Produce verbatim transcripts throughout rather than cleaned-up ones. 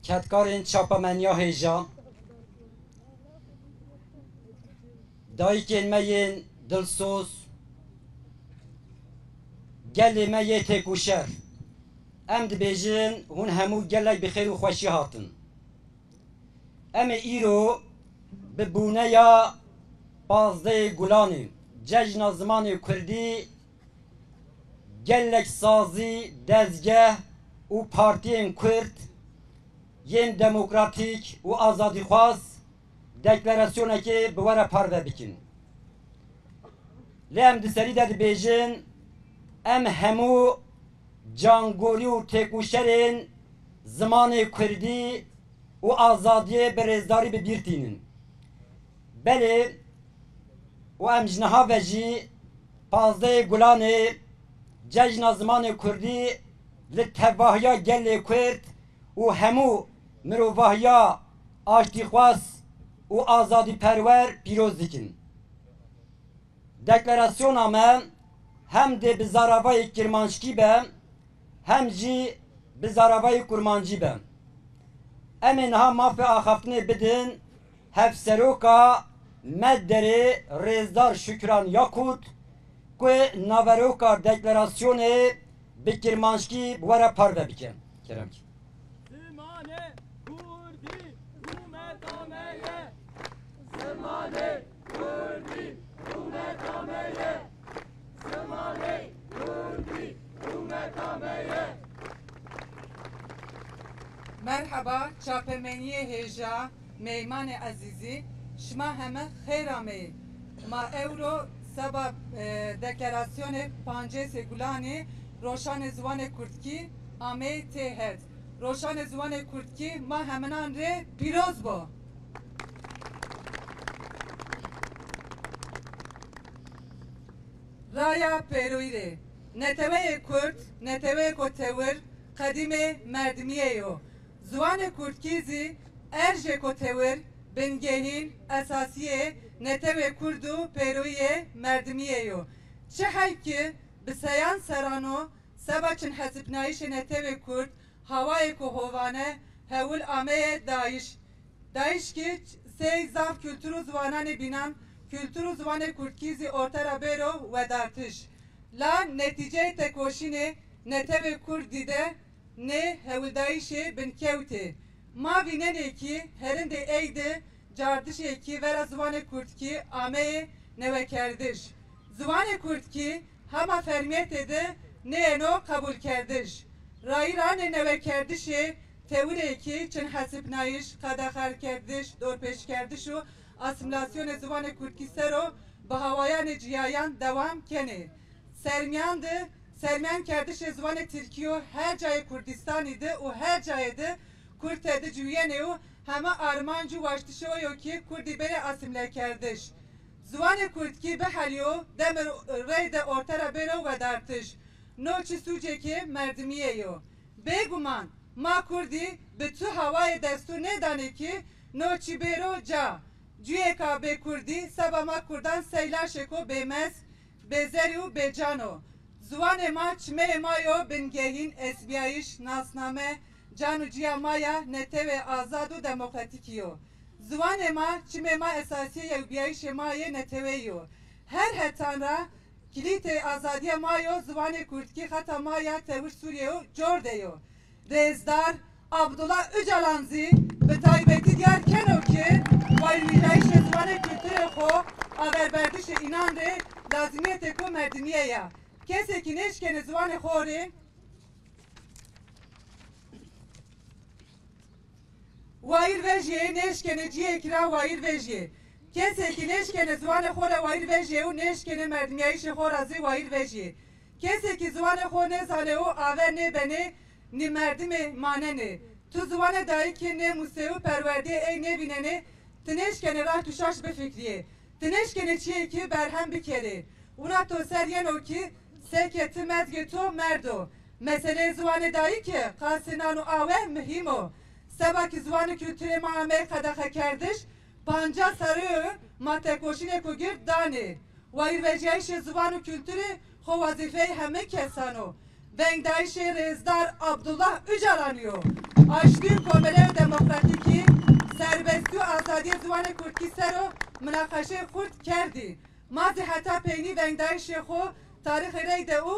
Kedkarên çapemeniya hêja, dayikên me yên dilsoz, gelê me yê têkoşer, em dibêjin hûn hemû gelek bi xêr û xweşî hatin. Em ê îro bi bûneya pazdehê Gulanê, Cejna Zimanê Kurdî, gelek sazî, dezgeh û partiyên Kurd yên demokratîk û azadîxwaz deklarasyonekê bi we re parve bikin. Lê em di serî de dibêjin, em hemû cangorî û têkoşerên zimanê Kurdî û azadiyê bi rêzdarî bi bîr tînin. Belê û em ji niha ve jî pazdehê Gulanê Cejna Zimanê Kurdî li tevahiya gelê Kurd û hemû mirovahiya aştîxwaz û azadîperwer pîroz dikin. Deklarasyona me hem dê bi zaravayê kirmanckî be, hem jî bi zaravayê kurmancî be. Em ê niha mafê axaftinê bidin Hevseroka Medderê Rêzdar Şükran Yakut, ku naveroka deklarasyonê bi kirmanckî bi we re parve bike. Kerem ki. Zimanê Kurdî rûmeta me ye. Zimanê Kurdî rûmeta me ye. Zimanê Kurdî rûmeta me ye. Merheba, çapemeniyê hêja, meymanê ezîzî, şima heme xêr ameyî. Ma ewro seba, e, deklarasyonê pancêsê Gulanê, Roşanê Ziwanê Kurdkî ameyî tê het. Roşanê Ziwanê Kurdkî ma heminan rê pîroz bo. Raya pêroyî rê. Neteweyê Kurd, neteweyêko tewir, qedîmê merdimiyê yo. Ziwanê Kurdkî zî erjêko tewir, bingehîn, esasî yê netewê Kurd û pêroyî yê merdimiyê yo. Çi heyf ki bi seyan seran o, seba çinhesibnayîşê netewê Kurd, hawayêko hovane, hewil ameye dayîş. Dayîş ki sey zaf kultur û ziwananê bînan, kultur û ziwanê Kurdkî zî orte ra bêro wedartiş. La netîceyê tekoşînê netewê Kurdî de nê hewldayîşê binkewtê. Ma vînenê ki herindê ey di cardişê ki vera ziwanê Kurdkî ameyê newekerdiş. Ziwanê Kurdkî hema fermiyetê de neyeno qebûlkerdiş. Rayîranê newekerdişê tewirê ki çinhesibnayîş, qedexekerdiş, dorpêçkerdiş û asîmîlasyonê ziwanê Kurdkî ser o bi hawayanê ciyayan dewam kenê. Sermiyan di, sermiyan kerdişê ziwanê Tirkî yo her cayê Kurdîstanî di û her cayê di Kurd tedi ciwîyenê û heme armanc û waştişê o yo ki Kurdî bêrê asîmîlekerdiş. Ziwanê Kurdkî bihelîyo, demir rey de orte ra bêro wedartiş. No çi sûcêkê merdimiyê yo. Bêguman, ma Kurdî bi tu hawayê destûr nêdanê ki no çi bêro ca. Cuyêka bê Kurdî seba ma Kurdan sey laşêko bêmesk, bêzerî û bêcan o. Ziwanê ma çimeyê ma yo bingehîn, esbiyayîş, nasname, can û ciya ma ya netewê azad û demokratîkî yo. Ziwanê ma çimê ma esasî yê yewbiyayîşê ma yê neteweyî yo. Her hetan ra kilîtê azadîya ma yo ziwanê kurdkî xeta ma ya tewir Sûrîye yo, cor de yo. Rêzdar Abdullah Ocalan zî bi taybetî diyar keno ki wayîrvejîyayîşê ziwanê kulturê xo, averberdişê înan rê lazimiyetêko merdimîye ya. Kesê ki nêşkenê ziwanê xo rê wayîr vejîyê, nêşkenê ciyêkî ra wayîr vejîyê. Kesê ki nêşkenê ziwanê xo ra wayîr vejîyê û nêşkenê merdimîyayîşê xo ra zî wayîr vejîyê. Kesê ki ziwanê xo nêzanê û aver nêbenê, nî merdimê manenê. Tu ziwanê dayikê nêmusê û perwerdeyê ey nêvînenê, ti nêşkenê raht û şaş bifikriyê. Ti nêşkenê çiyêkî berhem bikerê. Wina to ser yeno ki seke ti mezgê to merdo. Meseleyê ziwanê dayikê qasê nan û awe muhîm o. Seba ki ziwan û kulturê ma ameyê qedexekerdiş, pancas serrî yo ma tekoşînêko gird danê. Wayîrvejîyayîşê ziwan û kulturê xo wezîfeyê heme kesan o. Vengdayîşê rêzdar Abdullah Ocalan yo. Aştî û komele û demokratîkî, serbestî û azadiyê ziwanê kurdkî ser o minaqeşeyê xurt kerdî. Ma zî heta peynî vengdayîşê xo tarîxê reyde û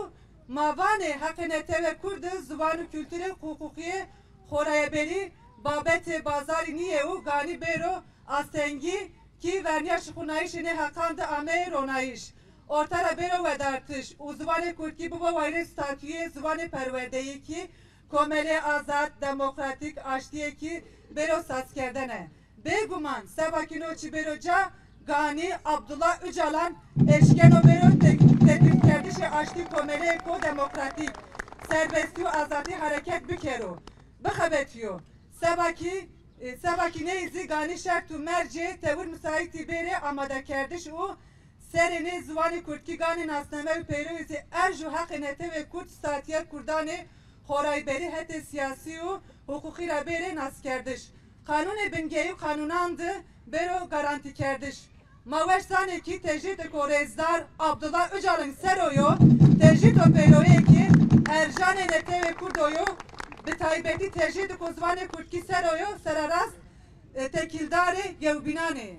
ma vanê heqê netewê kurd, ziwan û kulturê, hiqûqiyê, xorayebêrî babetê bazarî nîyê û ganî bêro astengî kî verniya şixulnayîşê nê heqan de ameyê ronayîş. Orta ra bêro wedartiş û ziwanê kurdkî bibo wayirê statuyê ziwanê perwerdeyî kî komelê azad, demokratîk, aştiyê kî bêro sazkerdene. Bêguman, seba kî no çi bêro ca, ganî Abdullah Ocalan eşkeno bêro tek-, teklîfkerdişê aştî komeleyêko demokratîk, serbestî û azadî hereket bikero, bixebetiyo. Seba kî, e, seba kî neyî zî ganî şert û mercê tewir misaîtî bêrê amadekerdiş û serê nê ziwanê kurdkî ganî nasname û peyroyê zî erj û heqê netewê kurd, statiya kurdanê xorayberî hetê siyasî û hiqûqî ra bêrê naskerdiş. Qanûnê bingehî û qanûnan de bêro garantîkerdiş. Ma weş zanê kî tecrîdiko rêzdar Abdullah Ocalan ser o yo, tecrîdo peyroyê kî erjanê netewê kurdo yo, bi taybetî tecrîdiko ziwanê kurdkî ser o yo, sererast, e, tekîldarê yewbînan ê.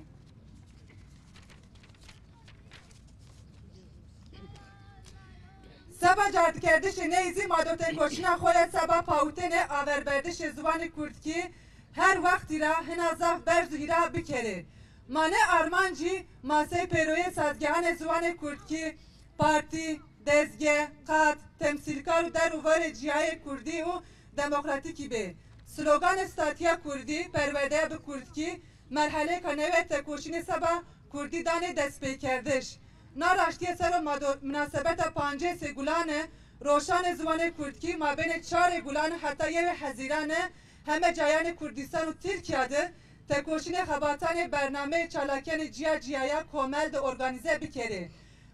Seba cardikerdişê neyî zî ma do têkoşîna xo ya seba pawitêne averberdişê ziwanê kurdkî her wextî ra hina zaf berz û hîra bikerê. Ma ne armancî maseyê pêroyê sazgehanê ziwanê kurdkî, partî, dezge, qad, temsîlkar û der û verê ciyayê kurdî û demokratîkî bê. Sloganê statiya kurdî, perwerdeya bi kurdkî, merheleyeka newê têkoşînê seba kurdî danê destpêkerdiş. Na raştiyê ser o ma do minasebeta pancêsê Gulane, roşanê ziwanê kurdkî, mabênê çarê Gulane heta yewê Hezîrane heme cayanê Kurdistan û Tirkiya de têkoşînê xebatanê bernameyê çalakîyanê ciya ciya ya komel de organîze bikerê.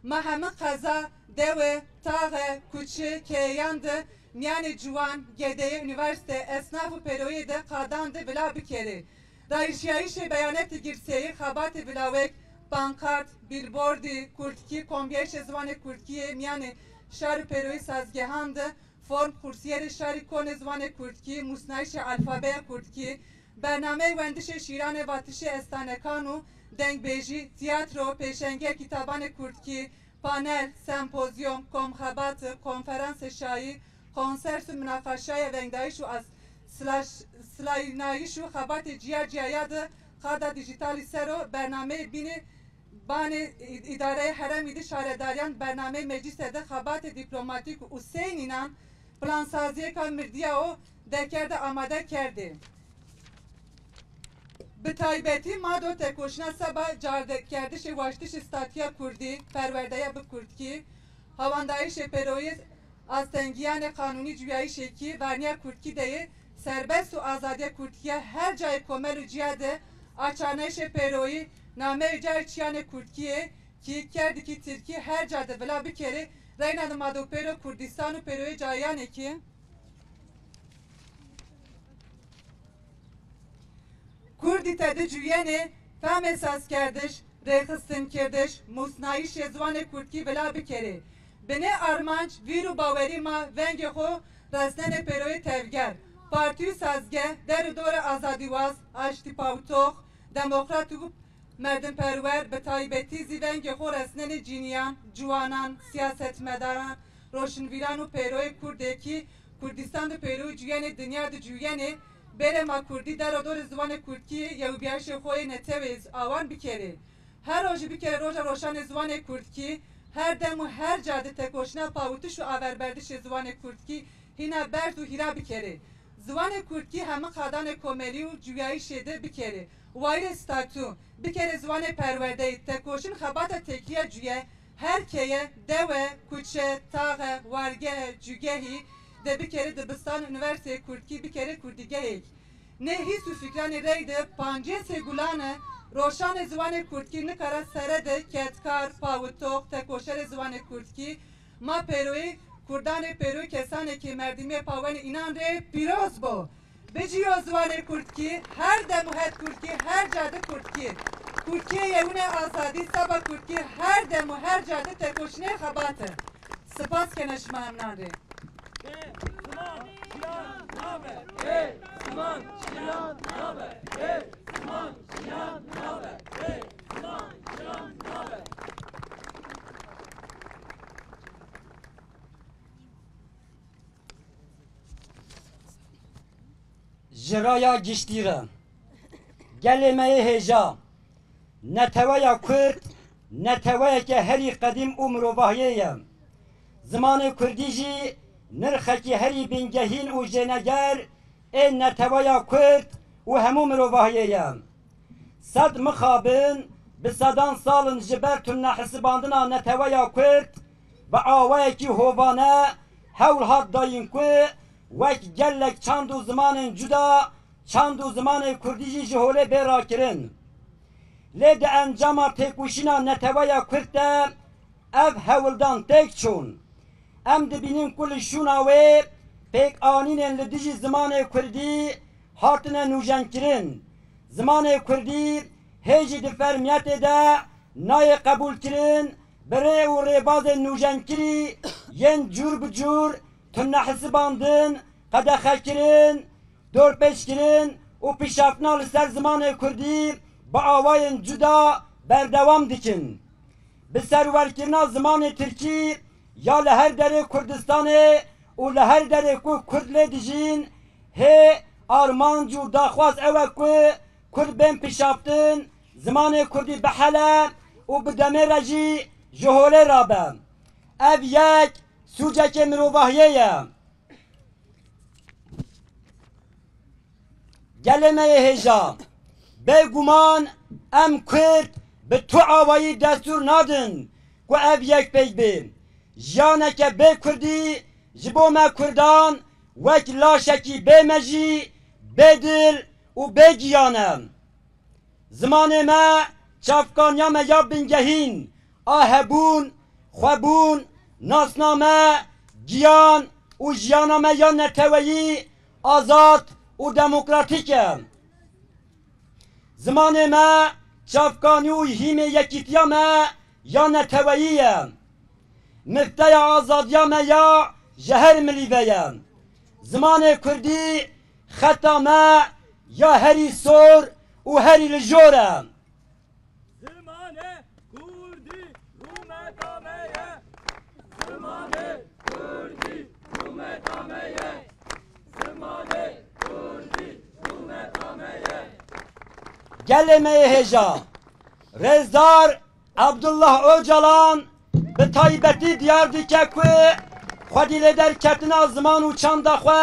Ma heme qeza, dewe, taxe, kuçe, keyeyan de mîyanê ciwan, gedeyê, unîversîte, esnaf û pêroyê de qadan de vila bikerê. Rayşiyayîşê beyanetê girseyî, xebatê vilawek, pankart, bîlbordî kurdkî, kombiyayîşê ziwanê kurdkî yê mîyanê şar û pêroyê sazgehan de, form, qursiyerê şarî konê ziwanê kurdkî, musnayîşê alfabeya kurdkî, bernameyê wendişê şîranê, vatişê estanekan û dengbêjî, tiyatro, pêşengiya kitabanê kurdkî, panel, sempozyum, komxebati, konferansê şayî, konsers û minaqaşaya vengdayîş û as-, silaş-, silaynayîş û xebatê ciya ciya ya de qada dîjîtalî ser o bernameyê bînê banê î-, îdareyê herêmî de şaredariyan bernameyê meclîse de xebatê dîplomatîk û sey nînan plansaziyêka mirdîya o dekerde amade kerdê. Bi taybetî ma do têkoşîna seba cardekerdişê waştişê statiya kurdî, perwerdeya bi kurdkî, hawandayîşê pêroyê astengîyanê qanûnî cuyayîşêkî verniya kurdkî de yê serbest û azadiya kurdkî ya her cayê komel û ciya de açarnayîşê pêroyî nameyê cayê çiyanê kurdkî yê kî kerdikî tirkî her ca de vila bikerê, reyna de ma do pêro Kurdistan û pêroyê cayanê kî Kurdî tedi cuyenê, femê sazkerdiş, rêxistinkirdiş, musnayîşê ziwanê kurdkî vila bikerê. Bi nê armanc, vîr û bawerî ma vengê xo resnenê pêroyê tevger, partî û sazgeh, der û dorê azadîwaz, aştîpawitox, demokrat û merdimperwer, bi taybetî zî vengê xo resnenê cîniyan, ciwanan, siyasetmedaran, roşinvîran û pêroyê kurdê kî Kurdistan de pêro cuyenê, dinya de cuyenê, bêrê ma kurdî der û dorê ziwanê kurdkî yewbîyayîşê xo yê netewê awan bikerê. Her rojî bikerê roja roşanê ziwanê kurdkî, her dem û her ca de têkoşîna pawitiş û averberdişê ziwanê kurdkî hîna berz û hîra bikerê. Ziwanê kurdkî hemî qadanê komelî û cuyayîşê de bikerê. Wayirê statû, bikerê ziwanê perwerdeyî, têkoşîn xebata têkiliya cuye, her keye, dewe, kuçe, taxe, wargehe, cugehî de bikerê dibistan, unîversîteyê kurdkî bikerê kurdîgehêk. Nê hîs û fikranê reyde pancêsê Gulane, roşanê ziwanê kurdkî nikara sere de kedkar, pawitox, têkoşerê ziwanê kurdkî, ma pêroyê kurdanê pêroyê kesanê kê merdimiyê pawenê înan rê pîroz bo. Biciyo ziwanê kurdkî, her dem û her kurdkî, her ca de kurdkî. Kurdkîyê yewine azadî, seba kurdkî, her dem û her ca de têkoşînê xebate. Spas kene şima hemînan rê. Ji raya giştî re, gelê me yê hêja, neteweya Kurd neteweyeke herî qedîm û mirovahiyê ye. Zimanê Kurdî jî nirxekî herî bingehîn û jêneger ê neteweya Kurd û hemû mirovahiyê ye. Sed mixabin bi sedan sal in ji ber tunehisibandina neteweya Kurd bi awayekî hovane hewl hat dayîn ku wek gelek çand û zimanên cuda, çand û zimanê Kurdî jî ji holê bê rakirin. Lê di encama têkoşîna neteweya Kurd de ev hewldan têk çûn. Em dibînin ku li şûna wê pêkanînên li dijî zimanê Kurdî hatine nûjenkirin. Zimanê Kurdî hê jî di fermiyetê de nayê qebûlkirin, bi rê û rêbazên nûjenkirî yên cûr bi cûr tunehisibandin, qedexekirin, dorpêçkirin û pişaftina li ser zimanê Kurdî bi awayên cuda berdewam dikin. Bi serwerkirina zimanê Tirkî ya li her derê Kurdistanê û li her derê ku Kurd lê dijîn, hê armanc û daxwaz ew e ku Kurd bên pişaftin, zimanê Kurdî bihele û bi demê re jî ji holê rabe. Ev yek sûcekê mirovahiyê ye. Gelê me yê hêja, bêguman em Kurd bi tu awayî destûr nadin ku ev yek pêk bê. Jiyaneke bê Kurdî ji bo me Kurdan wek laşekî bê mejî, bê dil û bê giyan e. Zimanê me çavkaniya me ya bingehîn a hebûn, xwebûn, nasname, giyan û jiyana me ya neteweyî, azad û demokratîk e. Zimanê me çavkanî û hîmê yekîtiya me ya neteweyî ye. Mifteya azadiya me ya ji her milî ve ye. Zimanê Kurdî xeta me ya herî sor û herî li jor e. Zimanê Kurdî rûmeta me ye. Zimanê Kurdî rûmeta me ye. Zimanê Kurdî rûmeta me ye. Gelê me yê hêja, Rêzdar Abdullah Ocalan bi taybetî diyar dike ku xwedî lê derketina ziman û çanda xwe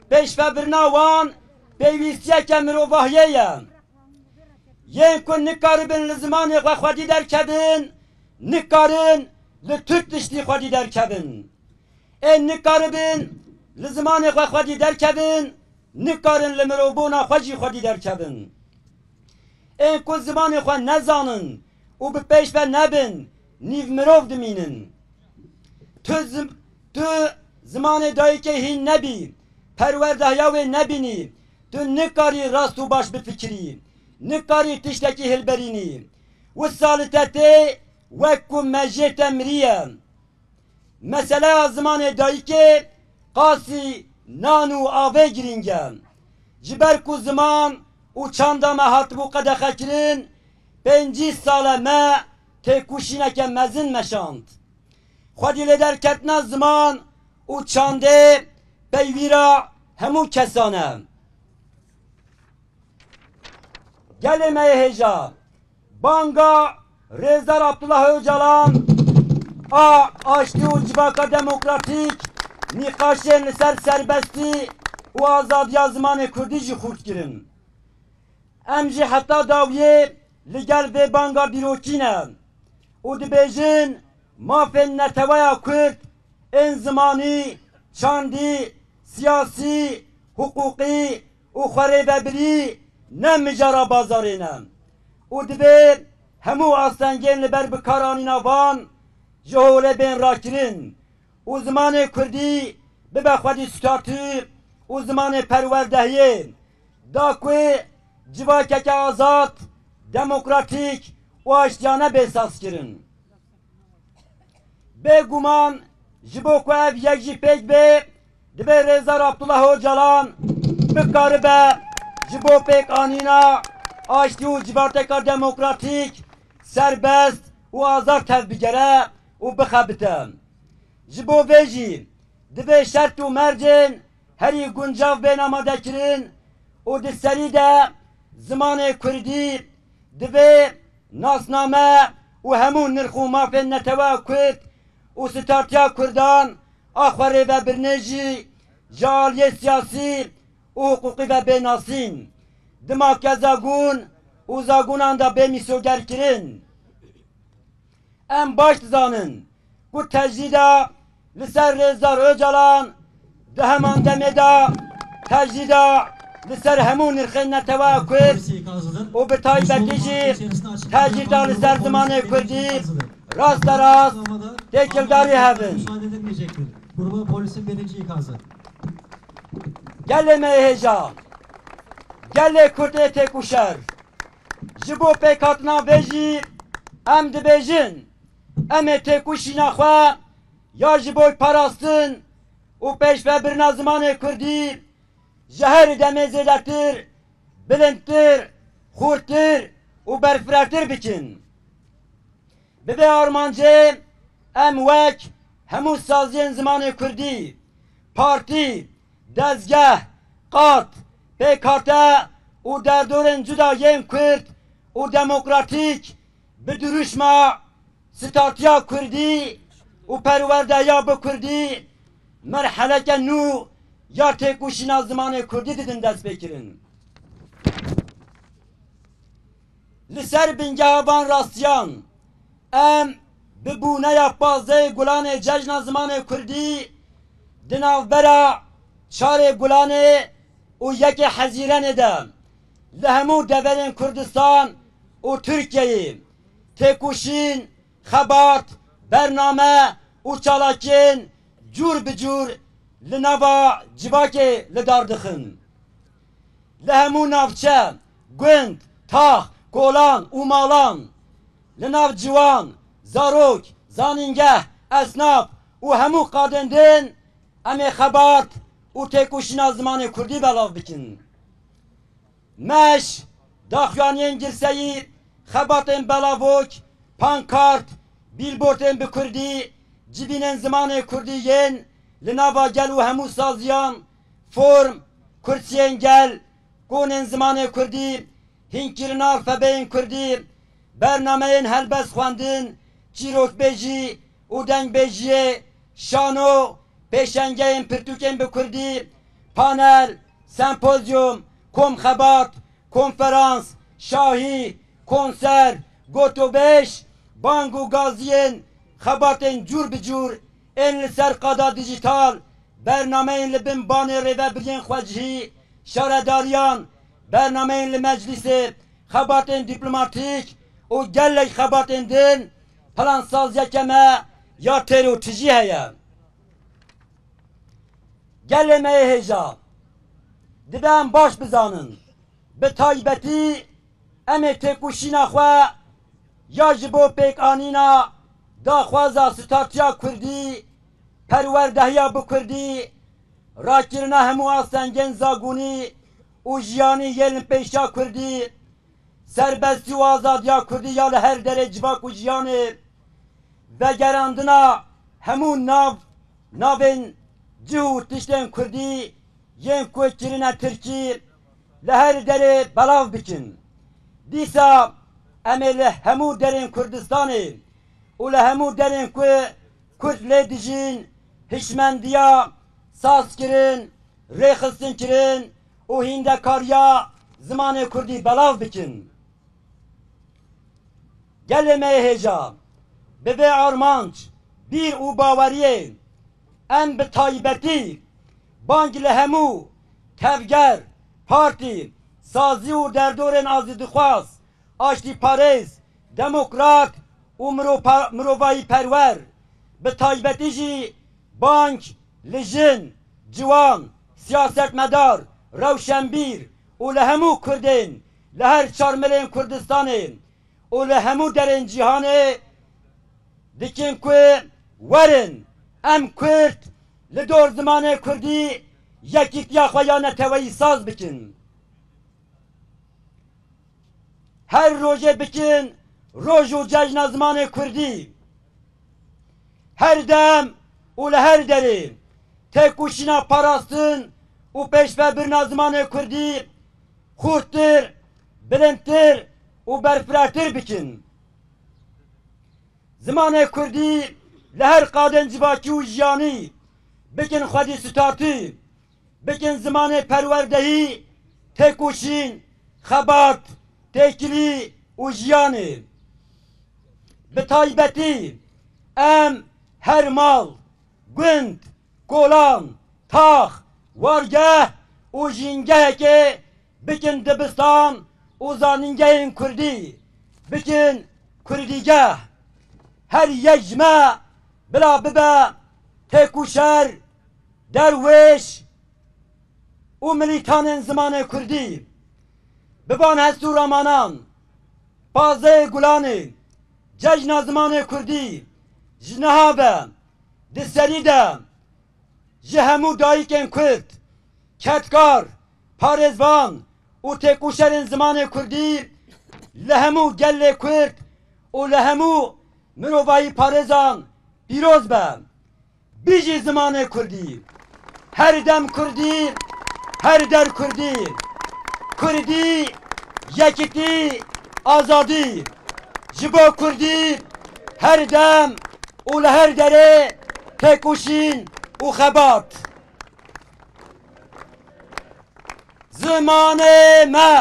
pêşvebirina wan pêwîstiyeke mirovahiyê ye. Yên ku nikaribin li zimanê xwe xwedî derkevin, nikarin li tu tiştî xwedî derkevin. Ên nikaribin li zimanê xwe xwedî derkevin, nikarin li mirovbûna xwe jî xwedî derkevin. Ên ku zimanê xwe nezanin û bi pêş ve nebin, nîv mirov dimînin. Tu zim-, tu zimanê dayikê hîn nebî, perwerdehiya wê nebînî, tu nikarî rast û baş bifikirî, nikarî tiştekî hilberînî. Wisa li te tê wek ku mejiyê te miriye. Meseleya zimanê dayikê qasî nan û avê girîng e. Ji ber ku ziman û çanda me hatibû qedexekirin, pêncî sal e me têkoşîneke mezin meşand. Xwedî lê derketina ziman û çandê peywîra hemû kesan e. Gelê me yê hêja, banga Rêzdar Abdullah Ocalan a aştî û civaka demokratîk, nîqaşên li ser serbestî û azadiya zimanê kurdî jî xurt kirin. Em jî heta dawiyê li gel vê banga dîrokî ne û dibêjin, mafên neteweya kurd ên zimanî, çandî, siyasî, hiqûqî û xwerêvebirî ne mijara bazarê ne û divê hemû astengên li ber bikaranîna van ji holê bên rakirin û zimanê kurdî bibe xwedî statû û zimanê perwerdehiyê, da ku civakeke azad, demokratîk û aştiyane bê sazkirin. Bêguman ji bo ku ev yek jî pêk bê, divê Rêzdar Abdullah Ocalan bikaribe Ji bo pêkanîna aştî û civateka demokratîk, serbest û azad tevbigere û bixebite. Ji bo vê jî divê şert û mercên herî guncav bên amadekirin û di serî de zimanê kurdî divê nasname û hemû nirx û mafên netewa kurd û startiya kurdan a xwe rêvebirinê jî ji aliyê siyasî û hiqûqî ve bê nasîn. Dima ke zagûn û zagûnan de bê mîsogerkirin. Em baş dizanin ku tecrîda li ser Rêzdar Ocalan di heman demê de tecrîda li ser hemû nirxên netewa Kurd û bi taybetî jî tecrîda li ser zimanê Kurdî rasterast têkildarî hev in. Müsaade edilmeyecektir. Gruba polisin birinci ikazı. Gelê me yê hêja, gelê Kurd ê têkoşer, ji bo pêkhatina vê jî em dibêjin, em ê têkoşîna xwe ya ji bo parastin û pêşvebirina zimanê Kurdî ji her demê zêdetir, bilindtir, xurtir û berfirehtir bikin. Bi vê armancê em wek hemû saziyên zimanê Kurdî, partî, dezgeh, qat, pêkhate û derdorên cuda yên Kurd û demokratîk bi dirûşma startiya Kurdî û perwerdehiya bi Kurdî merheleke nû ya têkoşîna zimanê Kurdî didin destpêkirin. Li ser bingeha van rastiyan, em bi bûneya pazdehê Gulanê Cejna Zimanê Kurdî di navbera çarê Gulanê û yekê Hezîrenê de li hemû deverên Kurdistan û Tirkiyeyê têkoşîn, xebat, bername û çalakiyên cûr bi cûr li nava civakê li dar dixin. Li hemû navçe, gund, tax, kolan û malan, li nav ciwan, zarok, zanîngeh, esnaf û hemû qadên din em ê xebat û têkoşîna zimanê Kurdî belav bikin. Meş, daxuyaniyên girseyî, xebatên belavok, pankart, bîlbordên bi Kurdî, civînên zimanê Kurdî yên li nava gel û hemû saziyan, form, kursiyên gel, konên zimanê Kurdî, hînkirina alfabeyên Kurdî, bernameyên helbest xwendin, çîrokbêjî û dengbêjiyê, şano, pêşengeyên pirtûkên bi Kurdî, panel, sempozyum, komxebat, konferans, şahî, konser, gotobêj, bang û gaziyên xebatên cûr bi cûr ên li ser qada dîjîtal, bernameyên li bin banê rêvebiriyên xwecihî, şaredariyan, bernameyên li meclîsê, xebatên dîplomatîk û gelek xebatên din, plansaziya keme ya têr û tijî heye. Gelê me yê hêja, divê em baş bizanin, bi taybetî em ê têkoşîna xwe ya ji bo pêkanîna daxwaza startiya Kurdî, perwerdehiya bi Kurdî, rakirina hemû astengên zagûnî û jiyanî yên li pêşiya Kurdî, serbestî û azadiya Kurdî ya li her derê civak û jiyanê, vegerandina hemû nav, navên cih û tiştên Kurdî yên ku kirine Tirkî li her derê belav bikin. Dîsa em ê li hemû derên Kurdistanê û li hemû derên ku Kurd lê dijîn, hişmendiya sazkirin, rêxistinkirin û hîndekariya zimanê Kurdî belav bikin. Gelê me yê hêja, bi vê armanc, bîr û baweriyê em bi taybetî bang li hemû tevger, partî, sazî û derdorên azîdixwaz, aştîparêz, demokrat û miropa-, mirovahîperwer, bi taybetî jî bang li jin, ciwan, siyasetmedar, rewşenbîr û li hemû Kurdên li her çar milên Kurdistanê û li hemû derên cîhanê dikin ku werin em Kurd li dor zimanê Kurdî yekîtiya xwe ya neteweyî saz bikin. Her rojê bikin roj û cejna zimanê kurdî. Her dem û li her derê têkoşîna parastin û pêşvebirina zimanê kurdî xurttir, bilindtir û berfirehtir bikin. Zimanê kurdî li her qadên civakî û jiyanî bikin xwedî sitartî, bikin zimanê perwerdehî, têkoşîn, xebat, têkilî û jiyanê. Bi taybetî em her mal, gund, kolan, tax, wargeh û jîngehekê bikin dibistan û zanîngehên kurdî, bikin kurdîgeh. Her yek ji me bila bibe têkoşer, derwêş û milîtanên zimanê kurdî. Bi van hest û ramanan, pazdehê Gulanê, cejna zimanê kurdî ji niha ve di serî de ji hemû dayikên kurd, kedkar, parêzvan û têkoşerên zimanê kurdî li hemû gelê kurd û li hemû mirovahî parêzan pîroz be. Bijî zimanê kurdî! Her dem kurdî, her der kurdî! Kurdî, yekîtî, azadî! Ji bo kurdî her dem û li her derê têkoşîn û xebat. Zimanê me,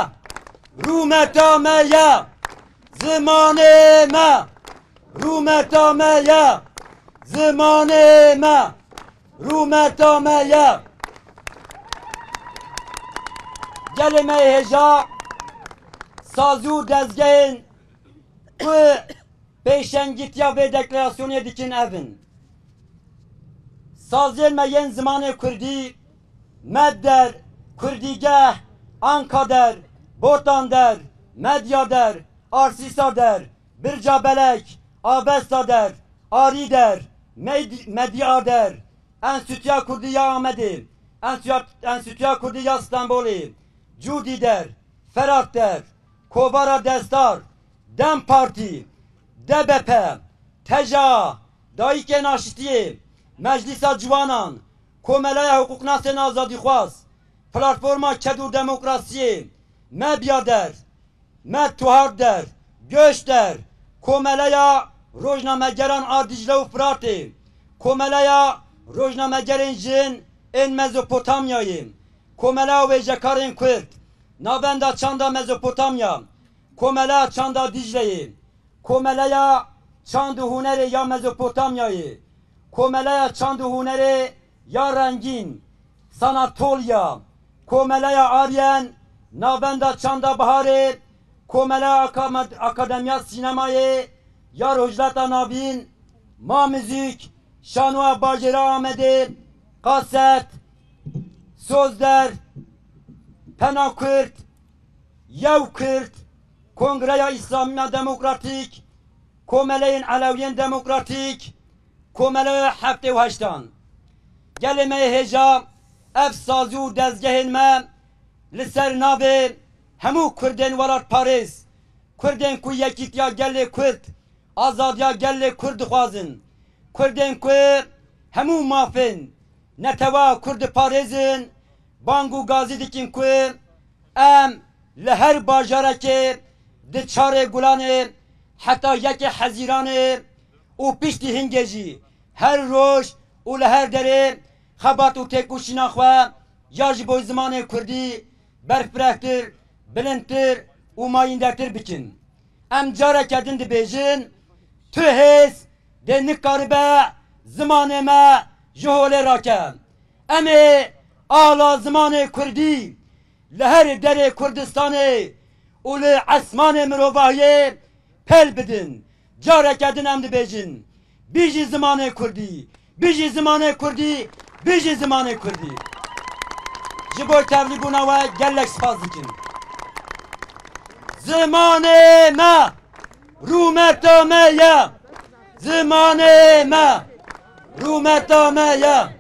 rûmeta me ye. Zimanê me, rûmeta me ye. Zimanê me, rûmeta me ye. Gelê me yê hêja, sazî û dezgehên ku pêşengîtiya vê deklarasyonê dikin ev in. Saziyên me yên zimanê kurdî, Medder, Kurdîgeh, Ankader, Botander, Medyader, Arsîsader, Birca Belek, Avestader, Arîder, Med-, Medyader, Enstîtuya Kurdî ya Amedê, Enstîtuya, Enstîtuya Kurdî ya Stenbolê, Cûdîder, Feratder, Kovara Destar, dem Partî, D B P, T J A, Dayikên Aşitiyê, Meclîsa Ciwanan, Komeleya Hiqûqnasên Azadîxwaz, Platforma Ked û Demokrasiyê, Me Biyader, Me Tuharder, Göçder, Komeleya Rojnamegeran a Dîcle û Firatê, Komeleya Rojnamegerên Jin ên Mezopotamyayê, Komeleya Wêjekarên Kurd, Navenda Çanda Mezopotamya, Komeleya Çanda Dîcleyê, Komeleya Çand û Hunerê ya Mezopotamyayê, Komeleya Çand û Hunerê ya Rengîn, Sanatolya, Komeleya Aryen, Navenda Çanda Biharê, Komeleya Akame-, Akademiya Sînemayê ya Rojhilata Navîn, Ma Muzîk, Şanoya Bajêra Amedê, Kaset, Sozder, Pena Kurd, Yew Kurd, Kongreya Îslamî ya Demokratîk, Komeleyên Elewiyên Demokratîk, Komeleya Heftê û Heştan. Gelê me yê hêja, ev sazî û dezgehên me li ser navê hemû Kurdên welatparêz, Kurdên ku yekîtiya gelê Kurd, azadiya gelê Kurd dixwazin, Kurdên ku hemû mafên netewa Kurd diparêzin, bang û gazî dikin ku em li her bajarekê di çarê Gulanê heta yekê Hezîranê û piştî hingê jî her roj û li her derê xebat û têkoşîna xwe ya ji bo zimanê kurdî berfirehtir, bilindtir û mayîndertir bikin. Em careke din dibêjin, tu hêz dê nikaribe zimanê me ji holê rake. Em ê ala zimanê kurdî li her derê Kurdistanê û li esmanê mirovahiyê pêl bidin. Careke din em dibêjin, Bijî zimanê kurdî! Bijî zimanê kurdî! Bijî zimanê kurdî! Ji bo tevlîbûna we gelek spas dikin. Zimanê me rûmeta me ye. Zimanê me rûmeta me ye.